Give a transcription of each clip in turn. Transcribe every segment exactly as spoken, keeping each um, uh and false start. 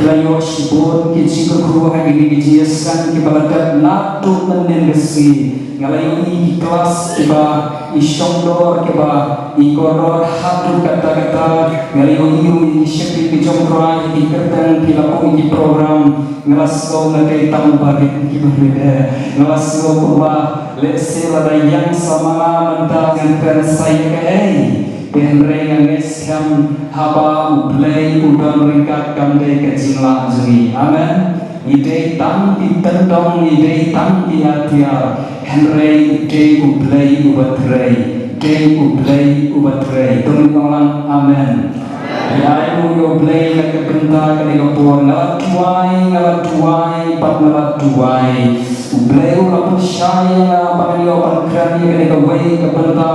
La ïoh shibun ki jingkyrkhu ha kine ki jingïaseng kiba la dep naduh mynnin ka sngi. Nga la ïohi ki klas kiba i shongdor, kiba i kordor haduh katta katta. Nga la ïohi ïa ki shakri ki jong U Trai ha ki kyrteng, ki la buh ïa ki program. Nga la sngew nga dei tang uba rit kiba rit eh. Nga la sngew kumba lehse lada ïeng sa ma nga mynta ngan kren sa ïa kaei. Te hynrei nga ngeit skhem haba U Blei u don ryngkat kam dei ka jinglah jong ngi. Amen. Ngi dei tang ki tyndong, ngi dei tang ki atiar. Hynrei dei U Blei uba trei. Dei U Blei uba trei. To ngin ong lang amen. Ïa U Blei na ka bynta kane ka por, nga la duwai, nga la duwai, bad nga la duwai. U Blei u la pynshai ïa nga ba ngan ïoh ban kren ïa kane kawei ka bynta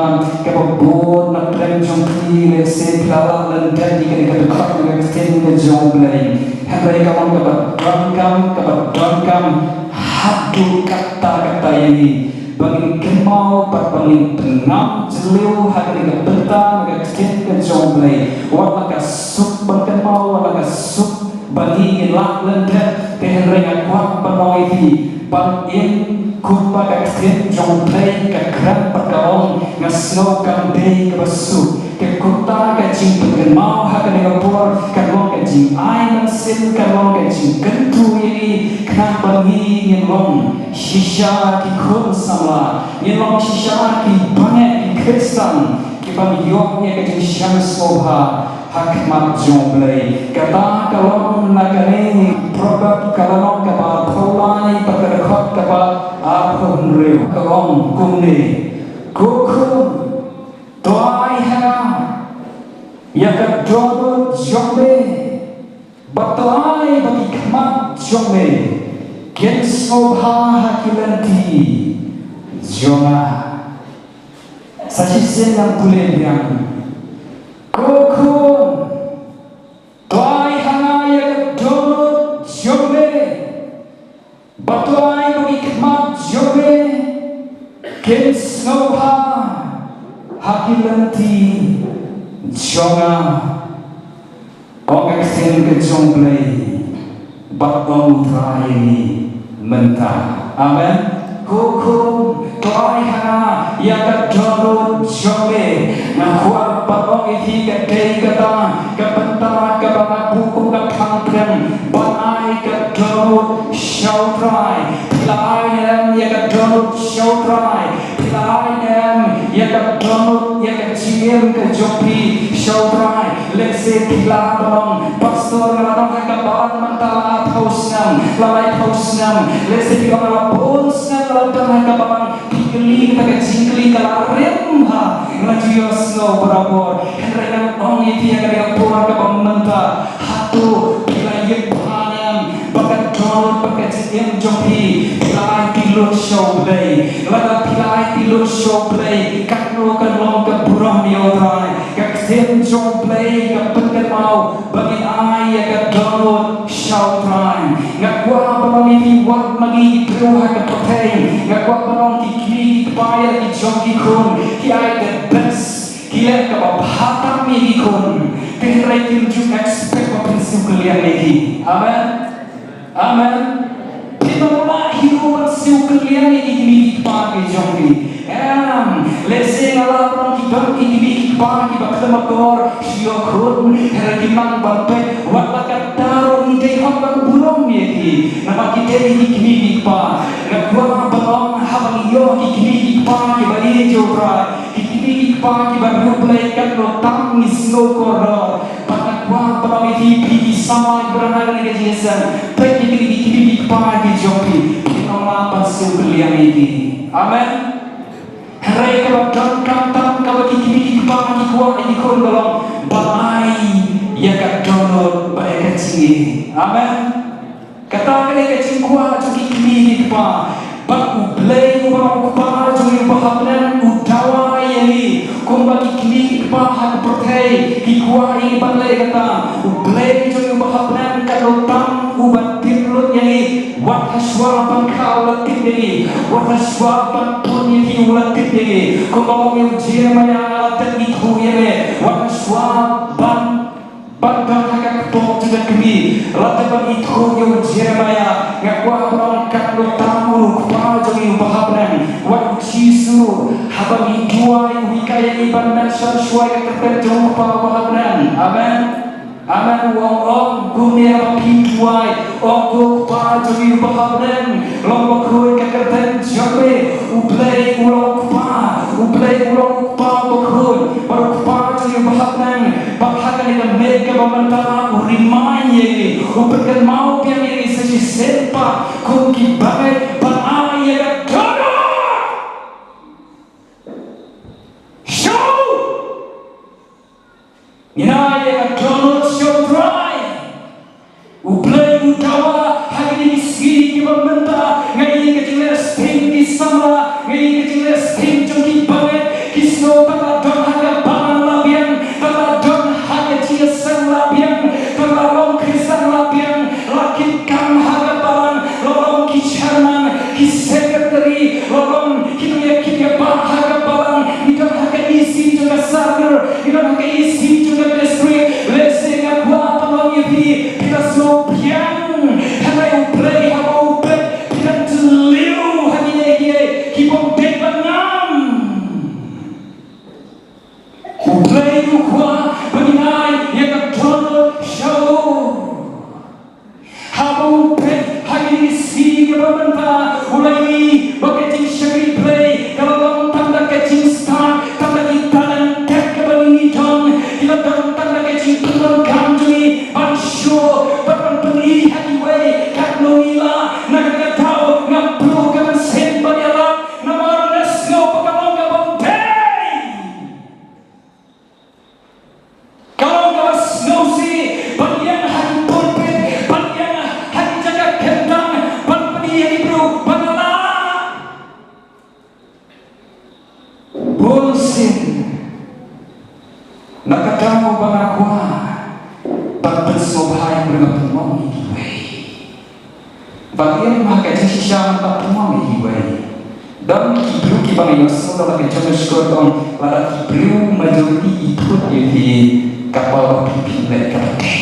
kaba bun na pdeng jong phi, lehse phi la lah lyndet ïa kane ka dkhot na ka ktien ka jong U Blei. Hynrei ka long kaba donkam, kaba donkam haduh katta katta ïa ngi ba ngin kynmaw bad ba ngin pynngam jylliew ha kane ka bynta na ka ktien ka jong U Blei. Wat la ka suk ban kynmaw, wat la ka suk ba ngi ngin lah lyndet, te hynrei nga kwah ban ong ïa phi ban im kumba ka ktien jong U Blei ka kren bad ka ong, nga sngew kam dei kaba suk. Te kumta ka jingpynkynmaw ha kane ka por kan long ka jingai mynsiem, kan long ka jingkyntu ïa ngi khnang ba ngi ngin long shisha ki khun samla, ngin long shisha ki bangeit ki Khristan kiba ïoh ïa ka jingshem sngewbha ha khmat jong U Blei. Kata ka long na kane Proverb ka lynnong kaba arphew lai bad ka dkhot kaba arphew hynriew, ka ong kumne: Ko khun, to ai ha nga ïa ka dohnud jong me, bad to ai ba ki khmat jong me kin sngewbha ha ki lynti jong nga. Sa shisien ngan pule biang. Ko khun, to ai ha nga ïa ka dohnud jong me, bad to ai ba ki khmat jong me kin sngewbha ha ki lynti jong nga. Ong ka ktien ka jong U Blei bad ong U Trai ïa ngi mynta. Amen. Ko khun, to ai ha nga ïa ka dohnud jong me. Nga kwah ban ong ïa phi ka dei kata ka bynta kaba nga buh kum ka phang pdeng ban ai ka dohnud sha U Trai. Phi la ai ne em ïa ka dohnud sha U Trai? Phi la ai ne em ïa ka dohnud, ïa ka jingim ka jong phi sha U Trai? Lehse phi lah ban ong, Pastor, nga la don ha ka balang mynta la arphew snem, la laiphew snem. Lehse phi ong, nga la bun snem nga la don ha ka balang. Phi kylli kata ka jingkylli ka la rim bha. Nga ju ïohsngew barabor. Hynrei ngan ong ïa phi ha kane ka por kaba mynta, hato phi la ïohi ba ka dohnud bad ka jingim jong phi, phi la ai phi lut sha U Blei? Lada phi la ai phi lut sha U Blei, katno kan long ka burom ïa U Trai. Ka ktien jong U Blei ka pynkynmaw ba ngin ai ïa ka dohnud sha U Trai. Nga kwah ban ong ïa phi, wat ma ngi ki briew ha ka pyrthei, nga kwah ban ong, ki kmie ki kpa ïa ki jong ki khun ki ai the best. Ki leh kaba bha tam ïa ki khun. Te hynrei kim ju expect ba phin siew kylliang ïa ki. Amen. Amen. Phim lah hi ruh ban siew kylliang ïa ki kmie ki kpa ki jong phi. Em, lehse nga lah ban ong ki don ki kmie ki kpa kiba khlem akor sha ïa u khun, hynrei kim nang ban peit, wat la katta ruh ngi dei hok ban burom ïa ki. Namar ki dei ki kmie ki kpa. Nga kwah ban ong, haba ngi ïoh ki kmie ki kpa kiba ïeit ïa U Trai, ki kmie ki kpa kiba riewblei, katno tam ngi sngew kordor. Bad nga kwah ban ong ïa phi, phi ki samla kiba don ha kane ka jingïaseng, peit ïa kine ki kmie ki kpa ki jong phi, phin ym lah ban siew kylliang ïa ki. Amen. Hynrei kaba donkam tam kaba ki kmie ki kpa ki kwah ïa ki khun ka long ban ai ïa ka dohnud bad ïa ka jingim. Amen. Kata ka dei ka jingkwah jong ki kmie ki kpa. Bad U Blei uba u Kpa jong ngi uba ha bneng u dawa ïa ngi. Kumba ki kmie ki kpa ha ka pyrthei ki kwah ïa ngi ban leh kata, U Blei jong ngi uba ha bneng katno tam uba tip lut ïa ngi. Wat hashwa ban kha u la tip ïa ngi. Wat hashwa ban pun ïa ngi u la tip ïa ngi. Kumba ong ïa u Jeremaïah, nga la dep ithuh ïa me. Wat hashwa ban, ban don ha ka Pok jong ka kmie, la dep ban ithuh ïa u Jeremiah, nga kwah ban ong katno tam u Kpa jong ngi uba ha bneng, wat u Jisu, haba ngi duwai, u hikai ïa ngi ban mention shuwa ïa ka kyrteng jong u Kpa uba ha bneng. Amen. Amen. U ong, ong kumne haba phi duwai, ong ko Kpa jong ngi uba ha bneng, long bakhuid ka kyrteng jong me. U Blei u long u Kpa, u Blei u long u Kpa bakhuid, bad u Kpa jong ngi uba ha bneng. Bad ha kane ka miet kaba mynta u remind ïa ngi, u pynkynmaw biang ïa ngi sa shisien pat kum ki bangeit ban ai ïa ka dohnud. Sha u, ngin ai ïa ka dohnud sha u Trai. U Blei u dawa ha kine ki sngi kiba mynta, nga ïohi ka jingleh sting ki samla, nga ïohi ka jingleh sting jong ki bangeit, ki sngew tang la don ha ka balang la biang, tang la don ha ka jingïaseng la biang, tang la long Khristan la biang, la kit kam ha ka balang, la long ki chairman, ki secretary, la long ki nongïakit ïabah ha ka balang, ki don ha ka E C jong ka circle, ki don ha ka E C jong ka district, lehse nga kwah ban ong ïa phi, phi la sngewbiang, hynrei u Blei haba u peit, phi dang tynliew ha kine kiei kibym dei ban ngam. U Blei u kwah ba ngin ai ïa ka dohnud sha u. Haba u peit ha kine ki sngi kiba mynta, u la ïohi ba ka jingshakri Blei ka la long tang da ka jingstad, tang da ki talent kat kaba ngi don, ki la don tang da ka jingpyndonkam jong ngi ban shu, ban, ban pyni ha kiwei katno ngi lah. Na kata ka daw ngam pynlong ka mynsiem ban ïalap, namar nga sngew ba ka long kabym dei. Ka long kaba sngewsih ban ïeng ha ki pulpit, ban ïeng ha ki jaka kyntang, ban pyni ïa ki briew ba nga lah. Bunsien, na ka daw ba nga kwah ban pynsngewbha ïa u, nga pynmong ïa kiwei. Ban ïeng ha ka jingshisha, ban pynmong ïa kiwei. Don ki briew kiba nga ïohsngew da la ka jong ka skur, don lada ki briew majority ki thut ïa phi, kata ba phi, phim leh kaba dei.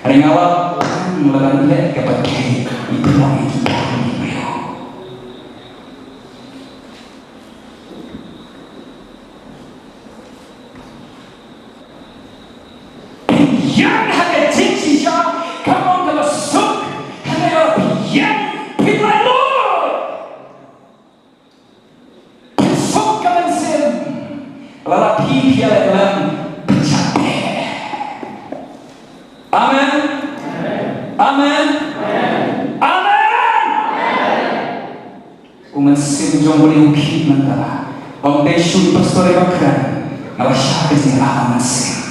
Hynrei nga la tang lada ngi leh kaba dei, ngi pynmong ïa ki briew. Ïeng ha ka jingshisha, ka long kaba suk, hynrei lada phi ïeng, phi la lut. Phi suk ka mynsiem, lada phi, phi ïaleh lem, phi shah teh. Amen. Amen. Amen. U mynsiem jong u Blei u khih mynta. Ym dei shuh i pastor iba kren, nga la shah ka jingïarap mynsiem.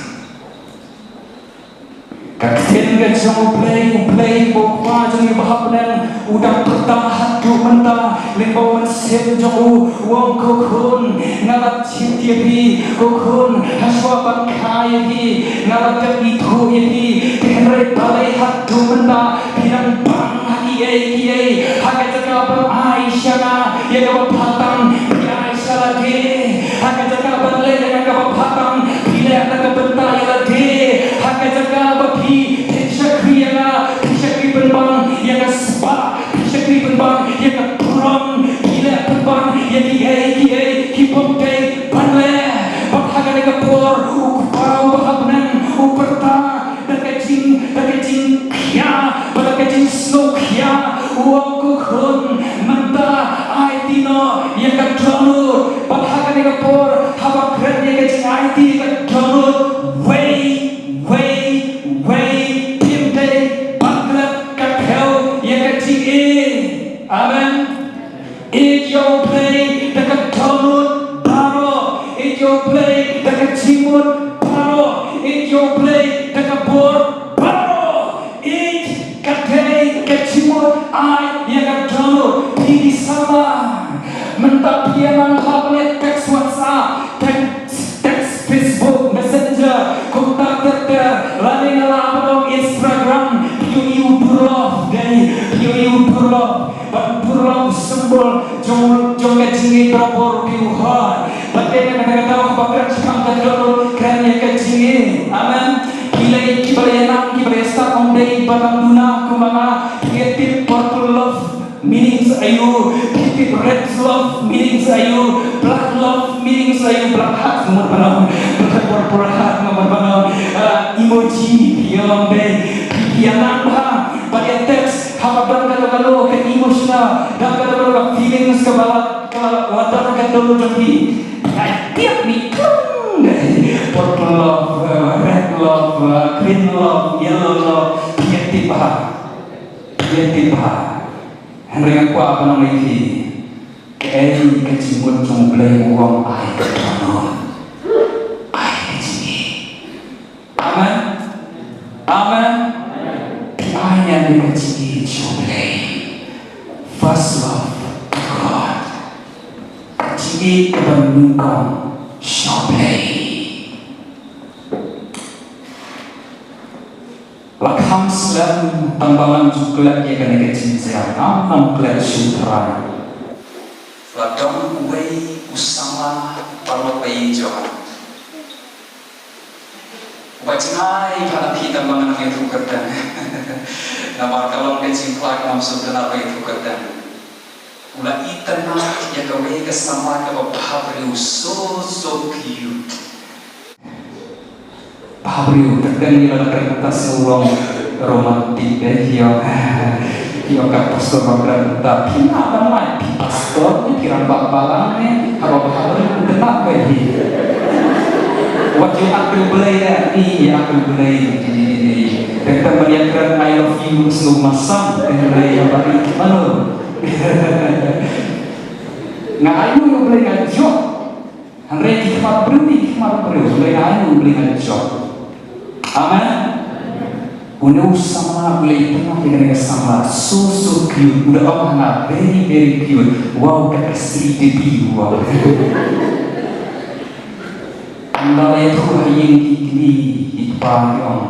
Ka ktien ka jong u Blei, u Blei uba u Kpa jong ngi uba ha bneng, u dang pyrta haduh mynta lyngba u mynsiem jong u, u ong ko khun, nga la jied ïa phi, ko khun, hashwa ban kha ïa phi, nga la dep ithuh ïa phi, te hynrei balei haduh mynta phi dang bang ha kiei kiei? Ha ka jaka ban ai sha nga ïa kaba bha tam, phi ai sha lade. Ha ka jaka ban leh ïa nga kaba bha tam, phi leh na ka bynta ïa lade. Ha ka jaka ba phi, phin shakri ïa nga, phi shakri pynban ïa ka spah, phi shakri pynban ïa ka burom, phi leh pynban ïa kiei kiei kibym dei ban leh. Bad ha kane ka por u Kpa uba ha bneng u pyrta da ka jing, da ka jingkhia bad da ka jingsngewkhia, u ong ko khun, mynta aiti noh ïa ka dohnud. Bad ha kane ka por haba kren ïa ka jingaiti ïa ka dohnud, wei, wei, wei, phim dei ban klet ka phew ïa ka jingïeit. Amen. Ïeit ïa u Blei da ka dohnud baroh. Ïeit ïa u Blei da ka jingmut baroh. Ïeit ïa u Blei da ka bor baroh. Ïeit ka dei ka jingmut, ai ïa ka dohnud. Phi ki samla, mynta phi ïa nang hap ban leh text WhatsApp, text, text Facebook Messenger, kumta ter ter, lane nga lah ban ong Instagram, phi ïohi u Burlov, dei, phi ïohi u Burlov. Bad u Burlov u symbol jong, jong ka jingïeit barabor, u dei u hoi. Bad te na kata ka daw haba kren shaphang ka dohnud, kren ïa ka jingïeit. Amen. Phi la Kiba la ïanang, kiba la ïastad, ym dei ba dang duna kumba nga. Phi tip purple love meanings aïu? Phi tip red love meanings aïu? Black love meanings aïu? Black heart, mut ba nong. Purple heart, mut ba nong. Ah, emoji, phi ïoh ym dei. Phi ïanang bha, ba ïa text, haba don kano kano ka emotional, don kano kano ka feelings kaba la, kaba la don ka dohnud jong phi. Ai, tiap ni kung. Purple love, uh, red love, uh, green love, yellow love. Phi ïa tip bha. Phi ïa tip bha. Hynrei nga kwah ban ong ïa phi, kaei ka jingmut jong U Blei u ong ai ka dohnud. Ai ka jingïeit. Amen. Amen. Phi ai ïa ka jingïeit sha U Blei. First love to God. Ka jingïeit kaba nyngkong sha U Blei. La kham slem tang ba lam ju klet ïa kane ka jingïeit, ngam, ngam klet shuh Trai. La don uwei u samla paralok ba ïeit jong nga. Uba jngai bha na phi tang ba ngan ïathuh kyrteng. Namar ka long ka jingpyrkhat ngam sngewthuh na ba ïathuh kyrteng. U la itynnad ïa kawei ka samla kaba bhabriew, so, so cute. Bhabriew, kyrteng ïa la kren mynta sngew long romantic eh, ïa. Ïa ka pastor ba kren mynta, phi na ba mai, phi pastor ne, phi rangbah balang ne, haba bhabriew kynta ba hi. Wat ïa ak U Blei ne, ïa ak U Blei. Kyrteng ban ïa kren I love you, sngew masang, kyrteng ïa ba ri, mano. Nga ai ïa U Blei nga jop. Hynrei ki khmat briew, ki khmat briew, hynrei nga ai ïa U Blei nga jop. Amen. Une u samla u la itynnad ïa kane ka samla, so, so cute. U da ong ha nga, very, very cute. Wow, ka Sri Devi, wow. Ynda la ïathuh ha ïing ki kmie ki kpa ki ong,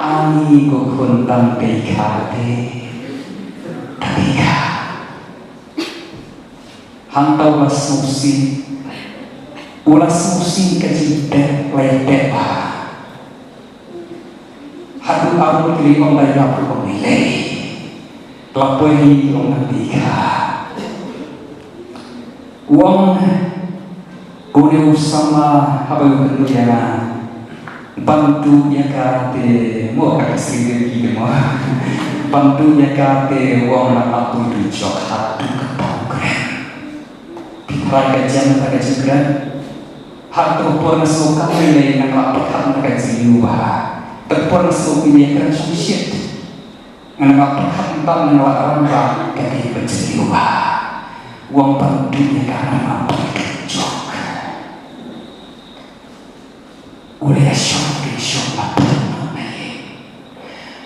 ani ko khun tang pei kha te. Tang pei kha. Hangta u la sngewsih, u la sngewsih ka jingteh, la ïateh bha. Haduh arngut ki la ong la ïap, u ong lei. La poi hi, u ong nang dei kha. U ong une u samla haba u kynduh ïa nga. Ban duh ïa ka te mo ka ka sri de ki de mo. Ban duh ïa ka te u ong nang ap u duh jok haduh katta u kren. Phi tharai ka jem kata ka jingkren. Hato ka por nga sngew kam lei lei nga la pyrkhat na ka jingïohi bha. Ka por nga sngew kam lei kren shongshit. Nga la pyrkhat bha nga la ram bha ka dei ka jingïohi bha. U ong ban duh ïa ka nga la pyrkhat jok. U la ïa shong ka shong la pyrkhat na ïing.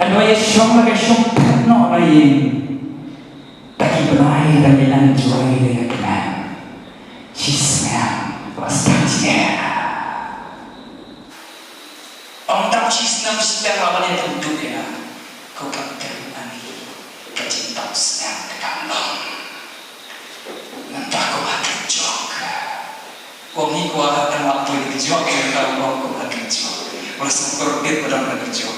Hynrei ïa shong la ka shong pyrkhat na ïing. Da ki bnai da ngi nang joi da ïa kmen. Shisnem la stad jngai. Ong tam shisnem shisnem la ban ïa tyntu ïa nga. Ko Kapten ani ka jingtam snem te kam long. Nangta ko ha ka jok. Ong hi ko ha tang la poi ka jok nangta ong ko ha ka jok. Ong sngewkor bit ba dang ha ka jok.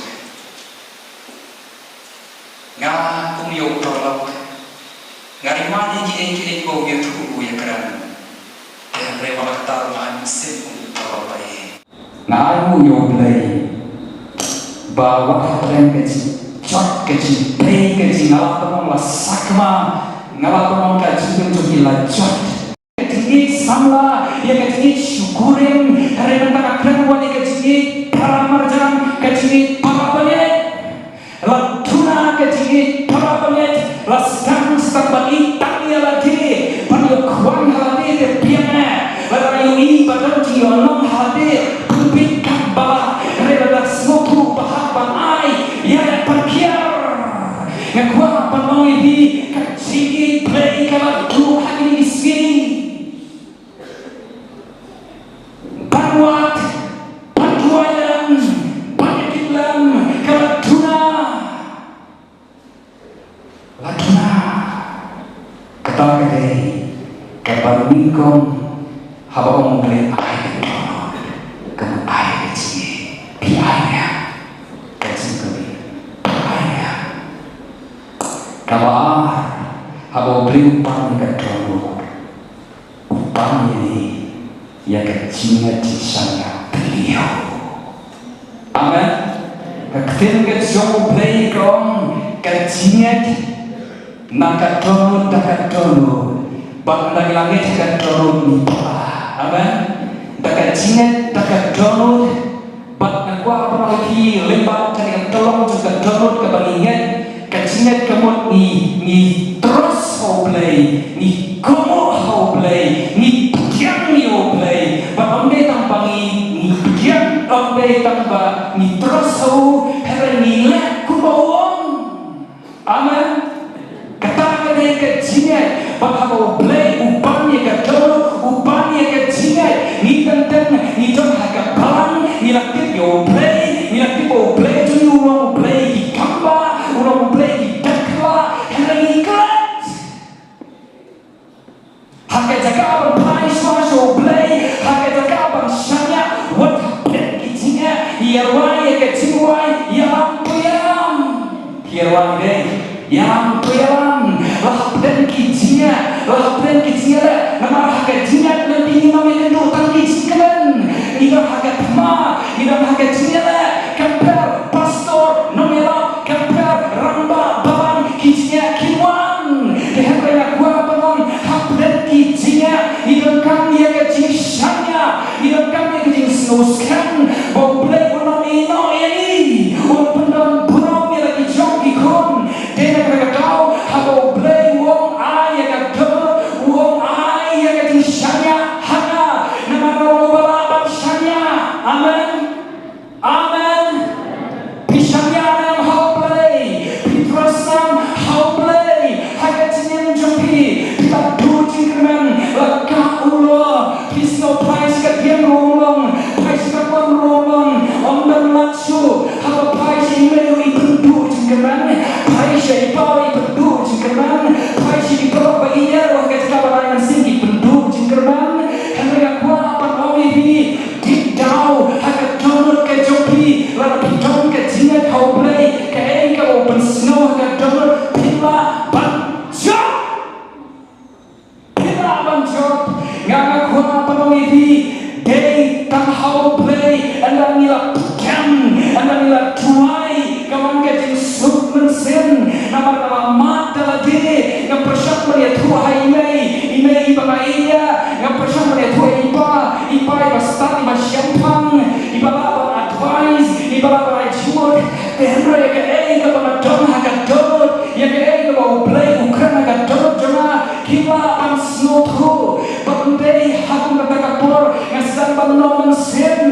Nga kum ïa u paralok. Nga ri mane kiei kiei ba u ïathuh u ïakren. Te hynrei wat la kata ruh nga ai mynsiem kum u paralok ba ïeit. Nga ai nguh ïa U Blei. Ba wat hapdeng ka jingjot, ka jingpei, ka jing nga la pynlong la sakma. Nga la pynlong ka jingim jong ki la jot. Ka jingïeit samla, ïa ka jingïeit shukurim, hynrei mynta ka kren wan ïa ka jingïeit para marjan, ka jingïeit para bangeit. La duna ka jingïeit para bangeit, la sdang sdang ban ïeit tang ïa lade, ban ïoh kwah ha lade te biang eh. Lada ïohi ba don jingïohnong ha lade, pynbeit katba lah, hynrei lada sngewthuh ba hap ban ai, ïa ban kiar. Nga kwah ban ong ïa phi, ka jingïeit Blei ka la duh ha kine ki sngi. Ban wad, ban duwai lem, ban ïakynduh lem, ka la duna. La duna. Kata ka dei kaba nyngkong haba ong Blei ai ka dohnud, ka mut ai ka jingïeit. Phi ai ne? Kaba ar, haba U Blei u pan ïa ka dohnud, u pan ïa ngi ïa ka jingngeit jingshaniah taïew. Amen. Ka ktien ka jong U Blei ka ong, ka jingngeit na ka dohnud, da ka dohnud, bad ynda ngi la ngeit ha ka dohnud ngi pla. Amen. Da ka jingngeit, da ka dohnud, bad nga kwah ban ong ïa phi lyngba kane ka tyllong jong ka dohnud kaba ngi ngeit, ka jingngeit ka mut ngi, ngi trust ha U Blei, ngi kohnguh ha U Blei, ngi pdiang ïa U Blei. Bad ym dei tang ba ngi, ngi pdiang, ym dei tang ba ngi trust ha u, hynrei ngi leh kumba u ong. Amen. Kata ka dei ka jingngeit. Bad haba U Blei u pan ïa ka dohnud, u pan ïa ka jingngeit, ngi teng teng ngi don ha ka balang, ngi la tip ïa U Blei, ngi la tip ba U Blei jong ngi u long U Blei ki kamba, u long U Blei ki dakhla, hynrei ngi klet. Ha ka jaka ban phai shuwa sha U Blei, ha ka jaka ban shaniah, wat hapdeng ki jingeh, ïa rwai ïa ka jingduwai, ïalam to ïalam. Ïa rwai de, ïalam to ïalam. La hapdeng ki jingeh, la hapdeng ki jingeh leh, namar ha ka jingeh ngi ïohi ngi ïakynduh tang ki jingkmen. Ngi don ha ka thma, ngi don ha ka jingeh leh, compare pastor, nongïalam, compare rangbah, balang, ki jingeh kin wan. Te hynrei nga kwah ban ong, hapdeng ki jingeh, ngi donkam ïa ka jingshaniah, ngi donkam ïa ka jingsngewskhem ba U Blei un ym ïehnoh ïa ngi, un pyndon burom ïa la ki jong ki khun. Te na kata ka daw, haba U Blei u ong ai ïa ka dohnud, u ong ai ïa ka jingshaniah ha nga, namar nga long uba lah ban shaniah. Amen. Amen. Phi shaniah ne em ha U Blei, phi trust ne em ha U Blei, ha ka jingim jong phi, phi la duh jingkyrmen, la kah u lor, phi sngew phai sha ka dieng ruh u long, phai sha ka mon ruh u long, ym don lad shuh, haba phai sha i mei ruh i pynduh jingkyrmen, phai sha i pa ruh i pynduh jingkyrmen, phai sha i paralok ba ïeit ruh ha ka jaka ba lai mynsiem i pynduh jingkyrmen, hynrei nga kwah ban ong ïa phi, Deep down, ha ka dohnud ka jong phi, lada phi don ka jingngeit ha U Blei, kaei kaba u pynsngew ha ka dohnud, phi lah ban jop. Phi lah ban jop. Nga, nga kwah ban ong ïa phi, dei tang ha U Blei, ynda ngi la pdiang, ynda ngi la duwai, ka wan ka jingsuk mynsiem, namar nga la mad da lade, nga pyrshang ban ïathuh ha i mei, i mei iba nga ïeit, nga pyrshang ban ïathuh ha i pa, i pa iba stad, iba shemphang, iba lah ban advise, iba lah ban ai jingmut, te hynrei ïa kaei kaba nga don ha ka dohnud, ïa kaei kaba U Blei u kren ha ka dohnud jong nga, ki lah ban sngewthuh, bad ym dei ha kum kata ka por, nga sdang ban long mynsiem,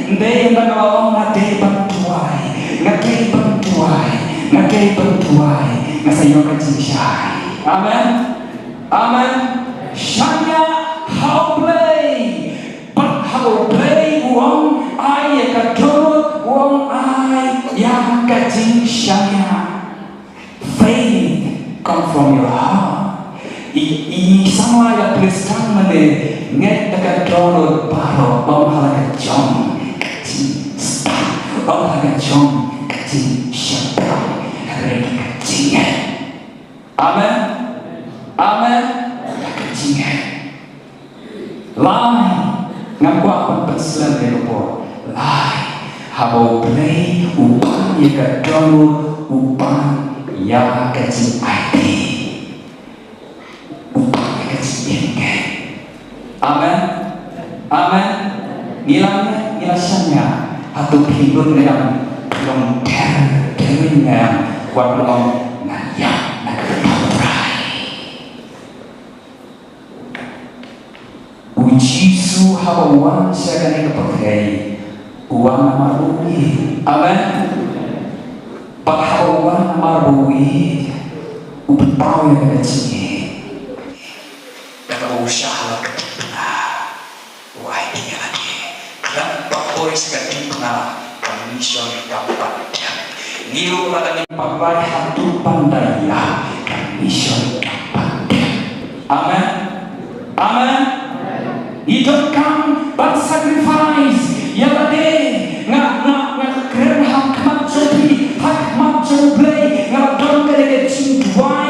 ym dei ynda nga la ong nga dei ban duwai, nga dei ban duwai, nga dei ban duwai, nga sa ïoh ka jingshai. Amen. Amen. Shaniah ha U Blei. Bad haba U Blei u ong ai ïa ka dohnud, u ong ai ïa ka jingshaniah. Faith come from your heart. I, i samla ïa plis tang mane ngeit da ka dohnud baroh, ym ha la ka jong ka jingstad, ym ha la ka jong ka jingshemphang, hynrei ka jingngeit. Amen. Amen. Ka jingngeit. Lai, nga kwah ban pynslem ïa ka por. Lai, haba U Blei u pan ïa ka dohnud, u pan ïa ka jingaiti. U pan ïa ka jingim. Amen. Amen. Ngi la, ngi la shaniah. Hato phi lut ne em, long ter ter ne em, wat long ngan ïap na ka pyrthei. U Jisu haba u wan sha kane ka pyrthei, u wan namar ba u ïeit. Amen. Bad haba u wan namar ba u ïeit, u pynpaw ïa ka jingïeit. Kata ba u shah ha la ka diengphna, u aiti ïa lade. Khlem pat poi sha ka diengphna, ka mission kam pat dep. Ngi ruh lada ngim pat rai haduh ban da ïap, ka mission kam pat dep. Amen. Amen. Ngi donkam ban sacrifice ïa lade. Nga, nga, nga kren ha khmat jong phi, ha khmat jong U Blei, nga don kane ka jingduwai.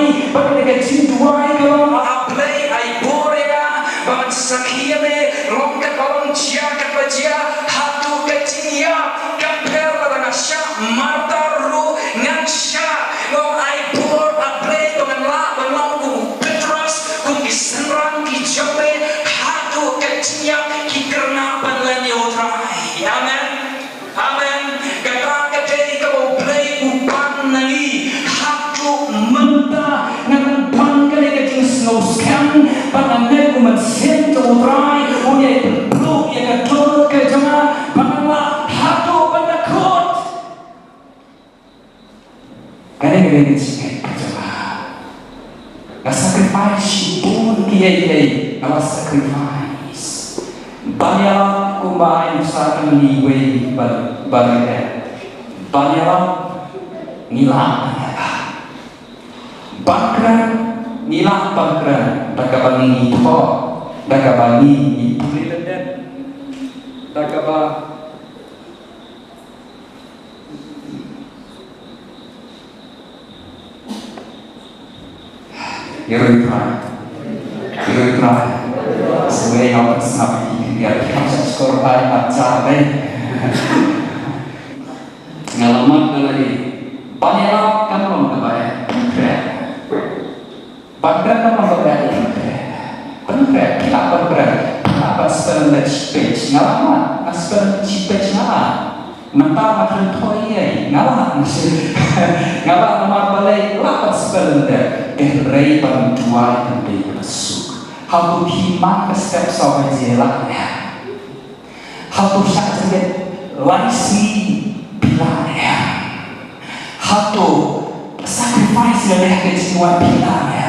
jingngeit ka jong nga. Nga sacrifice shibun kiei kiei, nga la sacrifice. Ban ïalap kumba ai nuksa ka mini wei ban ban ïalap. Ban ïalap ngi lah ban ïalap. Ban kren ngi lah ban kren da kaba ngi thoh, da kaba ngi ngi pule lyndet, da kaba Ngi ruh ngi trai. Ngi ruh ngi trai. Sngewbha ïa u sngap ïa ki ïa ki kam sha skul bai ban jar dei. Nga la mut na lade. Ban ïalap kan long kaba eh. Ban kren kan long kaba eh. Ban kren, phi lah ban kren. Phi lah ban spell the speech. Nga la mut, nga spell the speech nga la. Mynta nga kren thoh ïa nga la, nga la namar balei la ka spell ynda ka hynrei ban duwai ban dei kaba suk. Hato phi man ka step saw baje la ne? Hato shah jingit lai sngi phi la ne? Hato sacrifice ïa leh ka jingduwai phi la ne?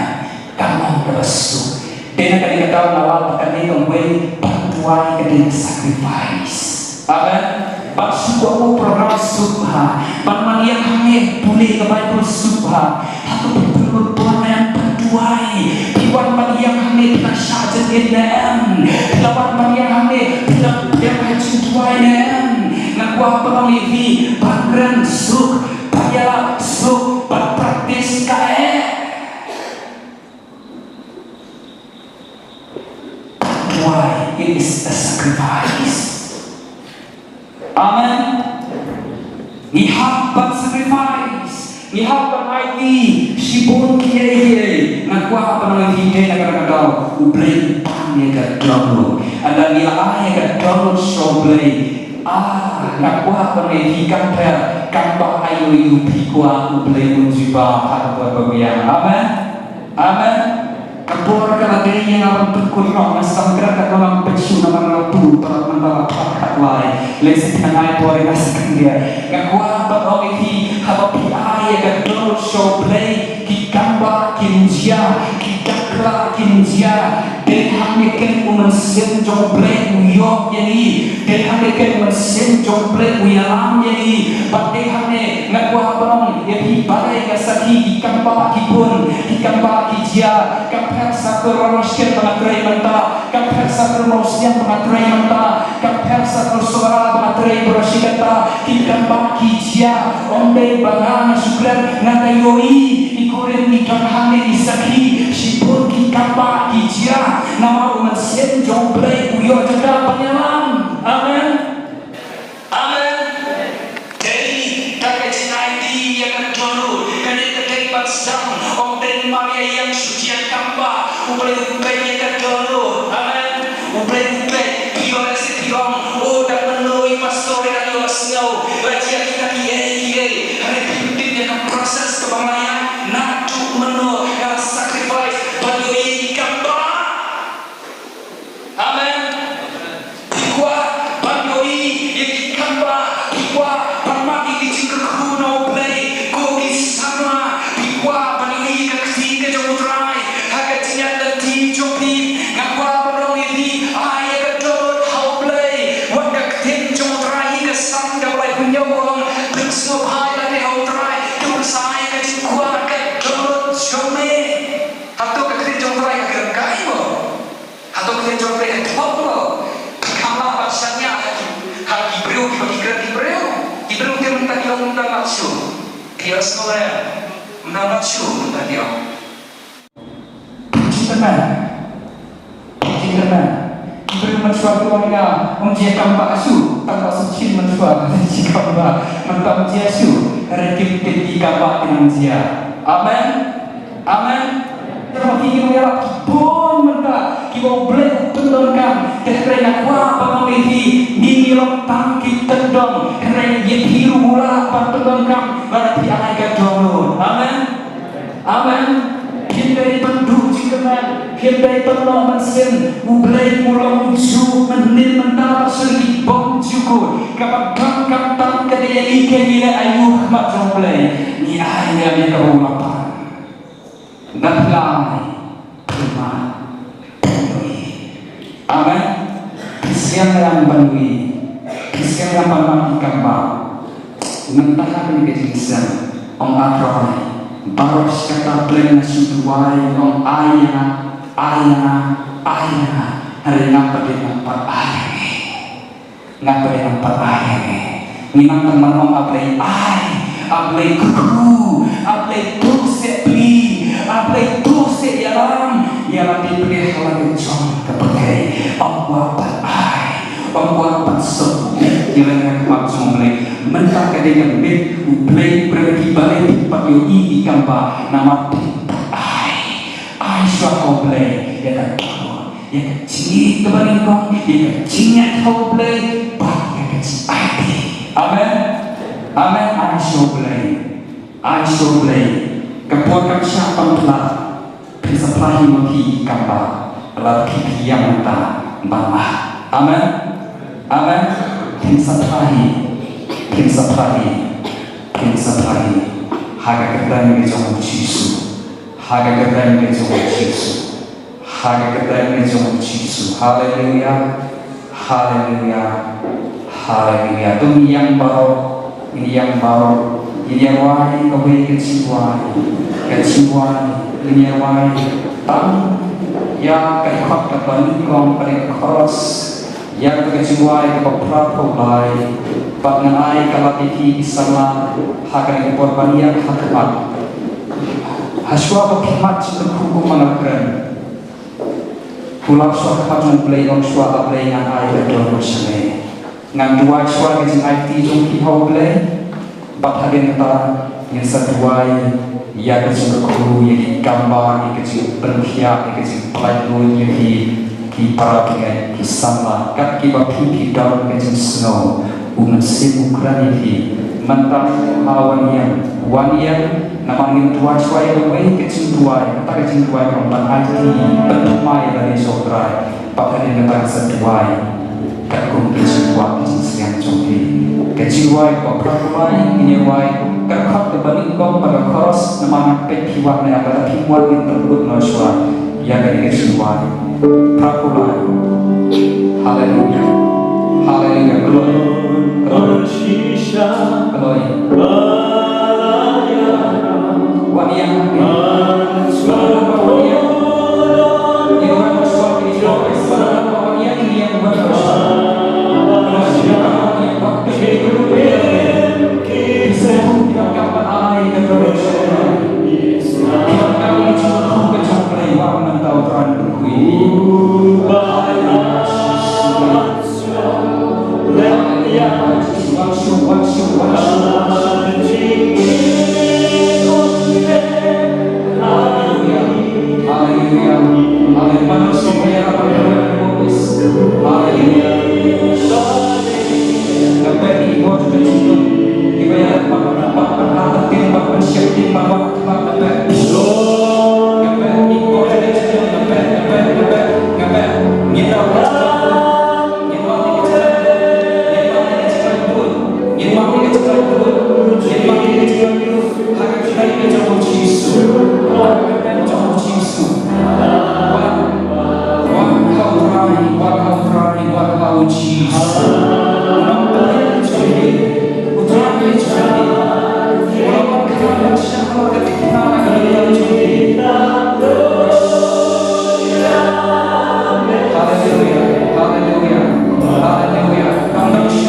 Ka long kaba suk. Dei na kane ka daw nga la ba kane ka wei ban duwai ka dei sacrifice. Amen. Ban shu kwah u program suk bha. Ban man ïa hangne pule ka Bible suk bha. Hato phi pynlut bor ne em ban duwai? Phi wan ban ïa hangne phi la shah jingit ne em? Phi la wan ban ïa hangne phi la ïa ka jingduwai ne em? Nga kwah ban ong ïa phi ban kren suk, ban ïalap suk, ban practice ka eh. Why? It is a sacrifice. Amen. Ngi hap ban sacrifice. Ngi hap ban aiti shibun kiei kiei. Nga kwah ban aiti te na ka daw. U Blei u pan ïa ka download. Ynda ngi la ai ïa ka download sha U Blei. Ah, nga kwah ban aiti kam pher. Kam ba aïu aïu phi kwah U Blei un jubab ha ka por ba biang. Amen. Amen. Ka por ka la dei ïa nga ban pynkut noh, nga sdang kren katno ngam peit shuh namar nga la put palat mynta la khat khat lai. Lehse phi nang ai por ïa nga sa khyndiat. Nga kwah ban ong ïa phi haba phi ai ïa ka download sha U Blei, ki kambah kin jia, ki bakla kin jia. Dei hangne keiñ u Mynsiem jong U Blei u ïoh ïa ngi. Dei hangne keiñ u Mynsiem jong U Blei u ïalam ïa ngi. Bad dei hangne nga kwah ban ong ïa phi balei nga sakhi ki kambah ki bun, ki kambah ki jia. Kam pher sa ka Ronoskit ba nga trei mynta, kam pher sa ka Mawsiang ba nga trei mynta, kam pher sa ka Sohra ba nga trei baroh shi katta. Ki kambah ki jia, ym dei ba nga nga shu kren, nga da ïohi i kurim i don hangne i sakhi, shibun ki kambah ki jia. Namar u Mynsiem jong U Blei u ïoh jaka ban ïalam. Amen. Amen. Dei da ka jingaiti ïa ka dohnud, kane ka dei ban sdang, ym dei namar ïa ïeng shu jia kambah, U Blei u peit ïa ka dohnud. Amen. U Blei u peit, phi ïoh lehse phi ong, o da mynno i pastor i la ïohsngew, la jia kita kiei kiei, hynrei phim tip ïa ka process kaba nga ïaid, naduh mynno nga la sacrifice ban ïohi ïa ki kambah. Amen. Phi kwah ban ïohi ïa ki kambah, phi kwah ban mad ïa ki jingkyrkhu na U Blei, ko ki samla, phi kwah ban ïohi ïa ka kti ka jong U Trai ha ka jingïaid lynti jong phi. Nga kwah ban ong ïa phi, ai ïa ka dohnud ha U Blei. Wat ka ktien jong U Trai hi ka Salm kaba laiphew hynñiew ka ong, pynsngewbha ïa lade ha U Trai, to pynshai ïa ka jingkwah ka dohnud jong me. Hato ka ktien jong U Trai ka kren kai mo? Hato ka ktien jong U Blei ka thok mo? Phi kham lah ban shaniah ha ki, ha ki briew kiba ki kren ki briew. Ki briew te mynta ki ong ym dang lap shuh. Ki ïohsngew em? Ym dang lap shuh mynta ki ong. Jingkyrmen. Jingkyrmen. Ki briew mynshuwa ki ong ïa nga ym jia kambah shuh. Tang ba shu shin mynshuwa jia kambah. Mynta ym jia shuh. Hynrei kim tip ki kambah ki nang jia. Amen. Amen. Te ma phi ki nongïalap ki bun mynta kiba U Blei u pyndonkam. Te hynrei nga kwah ban ong ïa phi, ngi ngi long tang ki tyndong. Hynrei ïa phi ruh u lah ban pyndonkam lada phi ai ka dohnud. Amen. Amen. Phin dei ban duh jingkyrmen. Kim dei ban long mynsiem, U Blei u long ujuh mynhynnin mynta bad sha ki bymjukut. Kaba donkam tam ka dei ïa ngi, ngi leh aïu ha khmat jong U Blei? Ngi ai ïa kaba u la pan. Ngan pynlong ïa phi. Amen. Phi sngewthuh ïa ban ïa, phi sngewthuh ïa ban ïa kam ba. Mynta ha kane ka jingseng, ong A Trai, baroh shi katta Blei nga shu duwai, ong ai ïa nga, ai ïa nga, ai ïa nga, hynrei ngam pat dei ngan pat ai ïa ngi. Ngam pat dei ngan pat ai ïa ngi. Ngi nang tang ban ong A Blei ai, A Blei kyrkhu, A Blei tuh seh pli, A Blei tuh seh ïalam, ïa lade pli ha la ka jong ka pyrthei. Ong Wah pat ai. Ong Wah pat sngewbha ïa lade ha khmat jong U Blei. Mynta ka dei ka miet U Blei, U Blei ki balei phi pat ïohi ïa ki kam ba namar phi pat ai. Ai shuwa ha U Blei ïa ka dohnud, ïa ka jingïeit kaba nyngkong, ïa ka jingïeit ha U Blei bad ïa ka jingaiti. Amen. Amen. Ai shuwa ha U Blei. Ai shuwa ha U Blei. Ka por kam shah ban pla. Phin sa pla hi ma phi kam ba la phi phi ïam mynta ban ai. Amen. Amen. Phin sa pla hi. Phin sa pla hi. Phin sa pla hi. Ha ka kyrteng ka jong U Jisu. Ha ka kyrteng ka jong U Jisu. Ha ka kyrteng ka jong U Jisu. Haleluya. Haleluya. Haleluya. To ngin ïeng baroh, ngin ïeng baroh, ngin ïa rwai kawei ka jingduwai, ka jingduwai, ngin ïa rwai tang ïa ka dkhot kaba nyngkong, ka dei ka chorus, ïa ka jingduwai kaba phra phew lai, bad ngan ai ka lad ïa phi ki samla ha kane ka por ban ïeng ha khmat. Hashwa ba phi mad sha ka khun kum ma nga kren. Pulap shuwa ha khmat jong U Blei, ong shuwa, A Blei ngan ai ka dohnud sha me. Ngan duwai shuwa ka jingaiti jong phi ha U Blei. Bad hadien kata ngin sa duwai ïa ka jingkyrkhu, ïa ki kam ba, ïa ka jingpynkhiah, ïa ka jingpynlait lut ïa ki, ki para bangeit, ki samla, kat kiba phi phi don ka jingsngew. U Mynsiem u kren ïa phi. Mynta ha wan ïeng, wan ïeng, namar ngin duwai shuwa ïa kawei ka jingduwai, kata ka jingduwai ka long ban aiti, ban thymmai ïa lade sha U Trai, bad hadien kata ngin sa duwai katkum ka jingkwah ka jingsliang jong phi. Ka jingduwai kaba phra phew lai, ngin ïa duwai ka dkhot kaba nyngkong bad ka chorus, namar ngan peit phi wan ne em, lada phim wan ngin pynlut noh shuwa ïa kane ka jingduwai. Phra phew lai. Haleluya. Haleluya. Glory. Glory. Glory. Wan ïeng. Wan ïeng. Wan ïeng. Hallelujah, hallelujah, hallelujah. Hallelujah, hallelujah.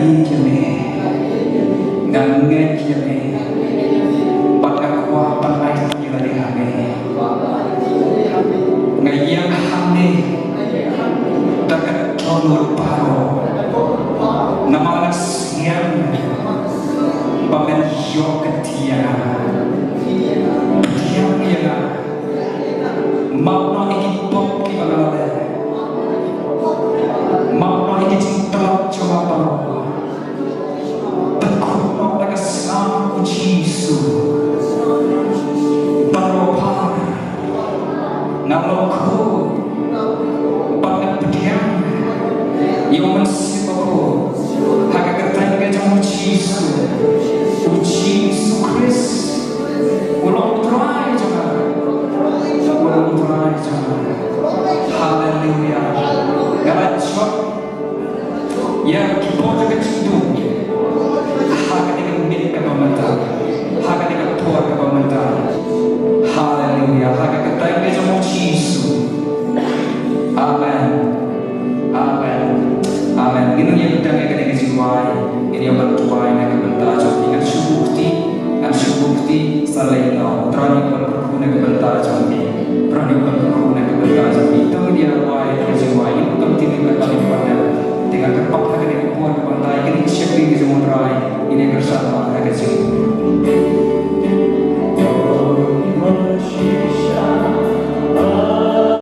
ïa me. Nga ngeit ïa me. Bad nga kwah ban ai ïa lade ha me. Nga ïeng hangne da ka dohnud baroh. Namar nga sngewthuh ba men ïoh ka ktien. Pdiang ïa nga. Map noh ïa ki pop kiba nga la leh. Map noh ïa ki jingtlot jong nga baroh. Pynkhuid noh da ka snam u Jisu. Baroh phar nga long khuid. Bad nga pdiang ïa u Mynsiem Bakhuid ha ka kyrteng ka jong u Jisu. U Jisu Khrist. U long u Trai jong nga. U long u Trai jong nga. Haleluya. Nga la jop ïa ki bor jong ka jingdum ha kane ka minit kaba mynta, ha kane ka por kaba mynta. Haleluya. Ha ka kyrteng ka jong u Jisu. Amen. Amen. Amen. Ngin ïa pdiang ïa kane ka jingduwai. Ngin ïa ban duwai na ka bynta jong phi. Ngan shu buh kti, ngan shu buh kti sa leit noh. U Trai un ban kyrkhu na ka bynta jong phi. U Trai un ban kyrkhu na ka bynta jong phi. To ngin ïa duwai ïa ka jingduwai. Ngin ïa pdiang ïa ka jingduwai. Te nga kyrpad ha kane ka por kaba mynta ïa kane ka shakri ka jong u Trai. Ngin ïa kyrshan ha ka jingduwai.